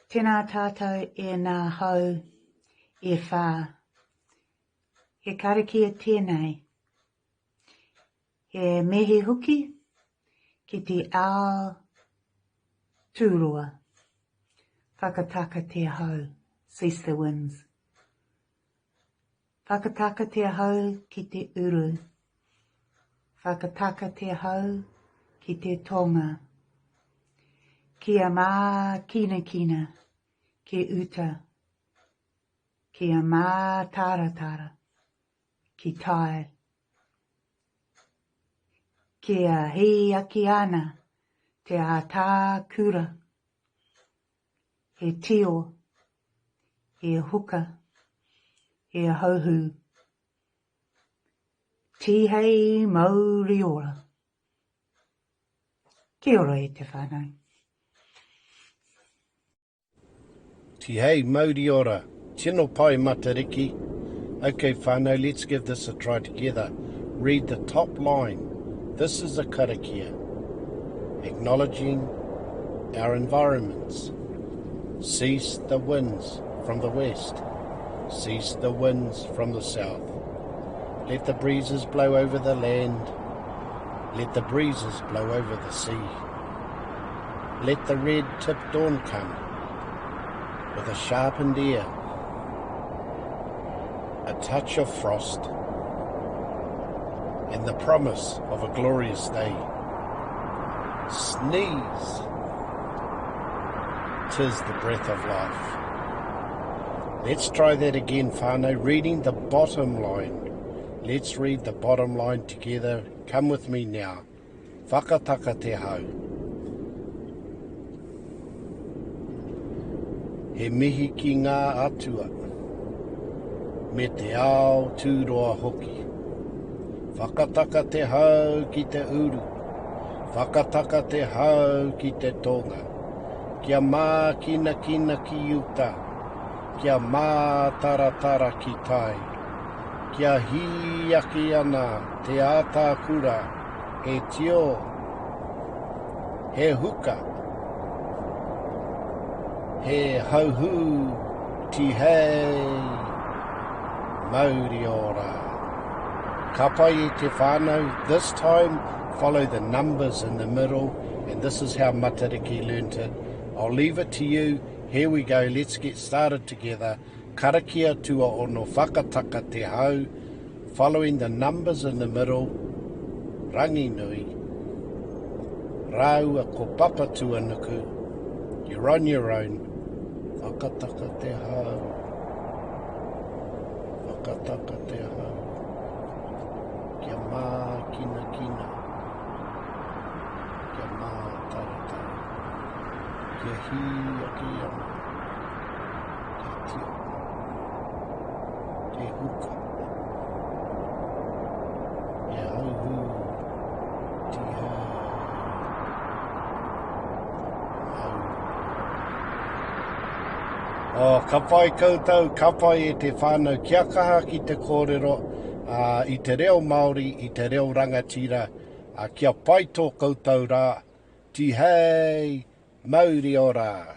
Tēnā tātou e nā hau e whā. He karakia tēnei. He mihi hoki ki te ao tūroa. Whakataka te hau, cease the winds. Whakataka te hau ki te uru. Whakataka te hau ki te tonga. Kia mākinakina ki uta. Kia mātaratara ki tai. Kia hī ake ana te ātākura. He tio, he huka, he hauhū. Tihei mauri ora. Kia ora e te whānau. Tihei mauri ora. Tino pai Matariki. Ok whānau, let's give this a try together. Read the top line. This is a karakia. Acknowledging our environments. Cease the winds from the west. Cease the winds from the south. Let the breezes blow over the land. Let the breezes blow over the sea. Let the red-tipped dawn come with a sharpened ear, a touch of frost, and the promise of a glorious day. Sneeze! Tis the breath of life. Let's try that again, whānau, reading the bottom line. Let's read the bottom line together. Come with me now. Whakataka te hau. He mihi ki ngā atua, me te ao tūroa hoki. Whakataka te hau ki te uru, whakataka te hau ki te tonga. Kia mākinakina ki uta, kia mātaratara ki tai. Kia hī ake ana te ātākura he tio, he huka, he hauhū tihei mauri ora. Ka pai e te whānau, this time follow the numbers in the middle and this is how Matariki learnt it. I'll leave it to you, here we go, let's get started together. Karakia tuaono whakataka te hau, following the numbers in the middle, Ranginui, rāua ko Papatuanuku, you're on your own, whakataka te hau, whakataka te hau, kia mākinakina, kia mātaratara, kia hī ake ana. Te tio. Te huka. Te hauhū. Tihei. Mau. Oh, ka pai koutou, ka pai e te whānau. Kia kaha ki te kōrero uh, i te reo Māori, i te reo rangatira. Uh, kia pai tō koutou rā. Tihei, mauri ora!